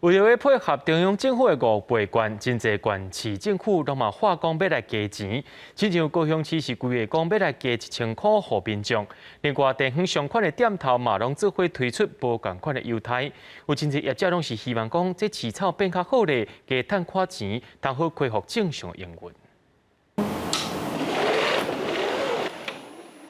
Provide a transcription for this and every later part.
為著欲配合中央政府的五倍券，真濟縣市政府攏嘛喊講欲來加錢，親像高雄市是規劃講欲來加1000箍予民眾。另外，地方相款的店頭嘛攏做伙推出無仝款的優待，有真濟業者攏是希望講，這市場變較好咧，加趁較錢，通好恢復正常營運。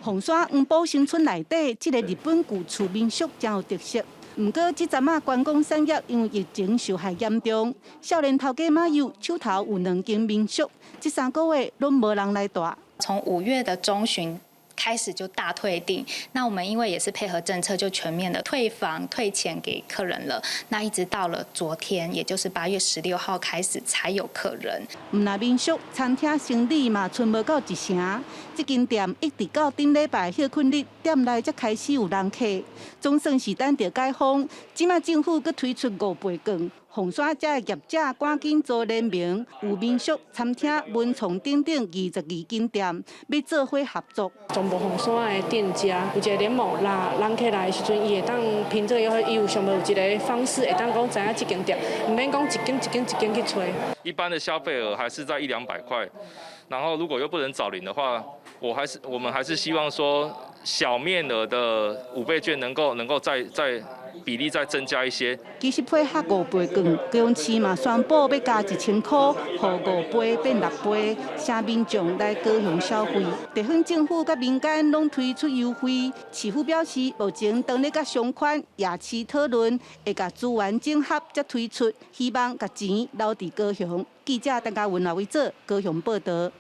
鳳山黃埔新村內底，這个日本舊厝民宿誠有特色。毋過，這陣仔觀光產業因為疫情受害嚴重，少年頭家馬友手頭有兩間民宿，這3個月攏無人來蹛。從5月的中旬開始就大退訂，那我們因為也是配合政策，就全面的退房退錢給客人了。那一直到了昨天，也就是8月16號開始才有客人。毋但民宿、餐廳生意嘛，賰無夠一成。這間店一直到頂禮拜歇睏日，店內才開始有人客。總算是等著解封，這馬政府閣推出五倍券，鳳山遮的業者趕緊組聯盟，有民宿、餐廳、文創等等22間店，欲做伙合作。全部鳳山的店家有一个聯盟，若人客來的時陣，伊會當憑這個優惠，伊有上無有一个方式會當講知影這間店，毋免講一間一間一間去揣。一般的消費額還是在一兩百塊，然後如果又不能找零的話，我們還是希望說小面額的五倍券能夠再比例再增加一些。其實配合五倍券，高雄市嘛宣布欲加1000箍，予五倍變六倍，請民眾來高雄消費。地方政府佮民間攏推出優惠，市府表示，目前當咧佮相關夜市討論，會共資源整合才推出，希望共錢留佇高雄。記者陳嘉文、劉偉哲高雄報導。